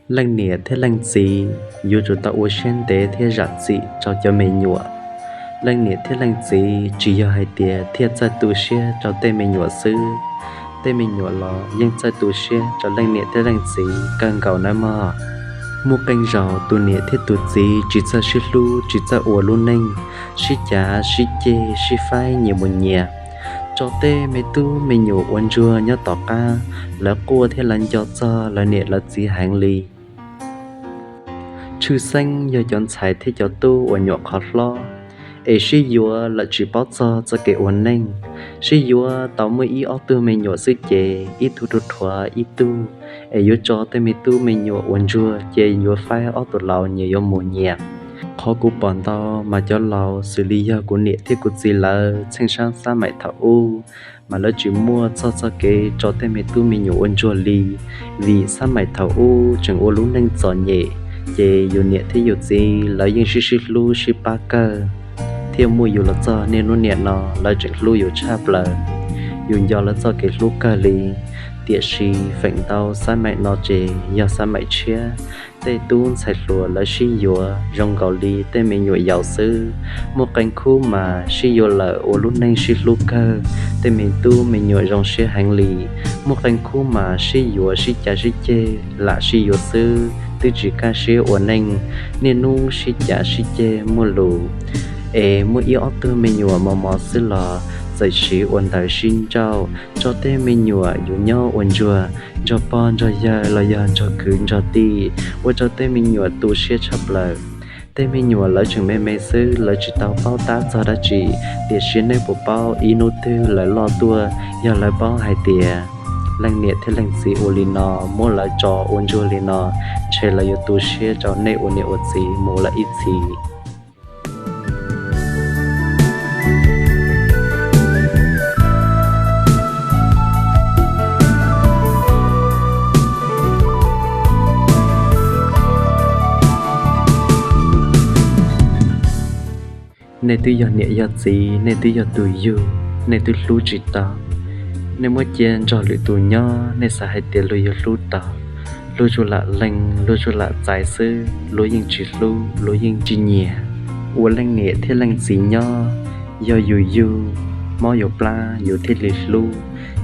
Leej niam thiab leej txiv yuav tsum tau ua siab ntev thiab zam txim rau cov me nyuam. Leej niam thiab leej txiv tsis yog hais tias thiaj txawj tu siab rau tej me nyuam xwb, tej me nyuam los yeej txawj tu siab rau leej niam thiab leej txiv kawg nkaus nawb mog. Muaj qee zaus tus niam thiab tus txiv tsis txawj sib hlub, tsis txawj ua lub neej, sib cav sib ceg sib faib nyias mus nyias, tso tej me tub me nyuam ua ntsuag nyob tom qab, lawv quaj thiab lawv nco txog lawv niam lawv txiv heev li. Tshwj xeeb yog cov ntxhais thiab cov tub uas nyuam qhuav hlob, es sib yuav lawm tsis paub txog txoj kev ua neej, sib yuav tau muaj ib ob tug me nyuam xwb ces ib tug rhuav rhuav ib tug, es yuav tso tej me tub me nyuam ua ntsuag ces yuav faib ob tug laus nyias yuav mus nyias. Qhov kuv pom ntau mas cov laus xws li yog kuv niam thiab kuv txiv lawv txheej sab xab maim thaum ub, mas lawv tsis muaj txog txoj kev tso tej me tub me nyuam ua ntsuag li, vim xab maim thaum ub tseem ua lub neej txom nyem, ces yus niam thiab yus txiv lawv yeej sib sib hlub sib pab kawg, thiaj muaj yus los txog niaj hnub niam no lawv tseem hlub yus tshaj plaws. Yus nco lawv txoj kev hlub kawg li, tiam sis feem ntau xab maim no ces yog xab maim tshiab. Tej tub ntxhais hluas lawv sib yuav zoo nkaus li tej me nyuam yaus xwb. Muaj qee khub mas sib yuav lawm ua lub neej sib hlub kawg, tej me tub me nyuam zoo siab heev li. Muaj qee khub mas sib yuav sib cav sib ceg lam sib yuav xwb twb tsis kaj siab ua neej, niaj hnub sib cav sib ceg muaj lus. Es muaj ib ob tug me nyuam mos mos xwb los txawm siv ua ntawv sib nrauj, tso tej me nyuam yuav nyob ua ntsuag nrog pog nrog yawg los yog nrog kwv nrog tij, ua rau tej me nyuam tu siab tshaj plaws. Tej me nyuam lawv tseem me me xwb, lawv tsis tau paub tab txog dab tsi, tiam sis nej puas paub ib hnub twg lawv loj tuaj, yog lawv paub hais tias leej niam thiab leej txiv ua li no, muab lawv tso ua ntsuag li no, ntshe lawv yuav tu siab rau nej ua niam ua txiv mus lawm ib txhis. Nej twb yog niam yog txiv, nej twb yog tus yug, nej twb hlub tsis tau. Nej muab cia nrog lwm tus nyob, nej xav hais tias luag yuav hlub tau. Luag tsuas lam lees, luag tsuas lam txais xwb, luag yeej tsis hlub, luag yeej tsis nyiam. Ua leej niam thiab leej txiv nyob, yog yus yug mob yus plab yus thiaj li hlub,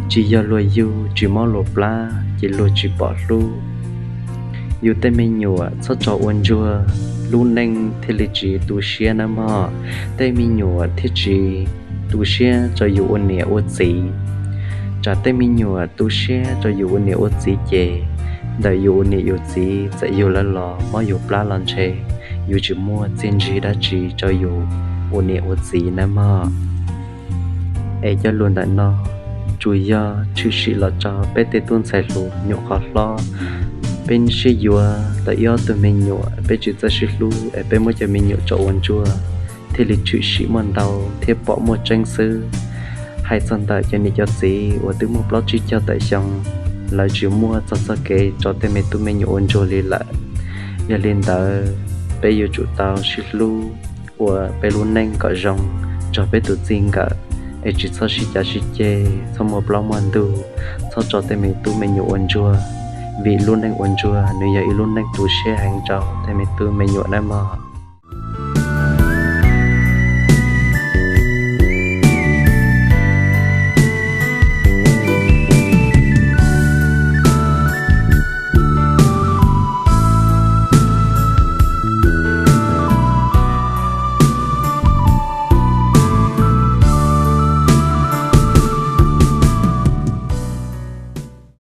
tsis yog luag yug tsis mob luag plab ces luag tsis pom hlub. Yus tej me nyuam txhob tso ua ntsuag, lub neej thiaj li tsis tu siab nawb mog. Tej me nyuam thiaj tsis tu siab rau yus ua niam ua txiv. Tsam tej me nyuam tu siab rau yus ua niam ua txiv ces ntawm yus ua niam yus txiv txawm yug lawv los mob yus plab los ntshe yus tsis muaj txiaj ntsig dab tsi rau yus ua niam ua txiv nawb mog. Es cov lus ntawm no tsuas yog tshwm sim los rau peb tej tub ntxhais hluas nyuam qhuav hlob, peb sib yuav tau ib ob tug me nyuam, peb tsis txawj sib hlub es peb muab cov me nyuam tso ua ntsuag thiaj li tshwm sim muaj ntau thiab pom muaj tseeb xwb. Hais txog ntawm cov niam cov txiv uas twb muaj plaub tsib caug tawm xyoo, lawv tsis muaj txog txoj kev tso tej me tub me nyuam ua ntsuag li lawm. Yog li ntawd, peb yuav tsum tau sib hlub ua peb lub neej kom zoo nrog peb tus txij nkawm, es tsis txhob sib cav sib ceg, txhob muaj plaub muaj ntug, txhob tso tej me tub me nyuam ua ntsuag, vim lub neej ua ntsuag nws yog ib lub neej tu siab heev rau tej me tub me nyuam nawb mog.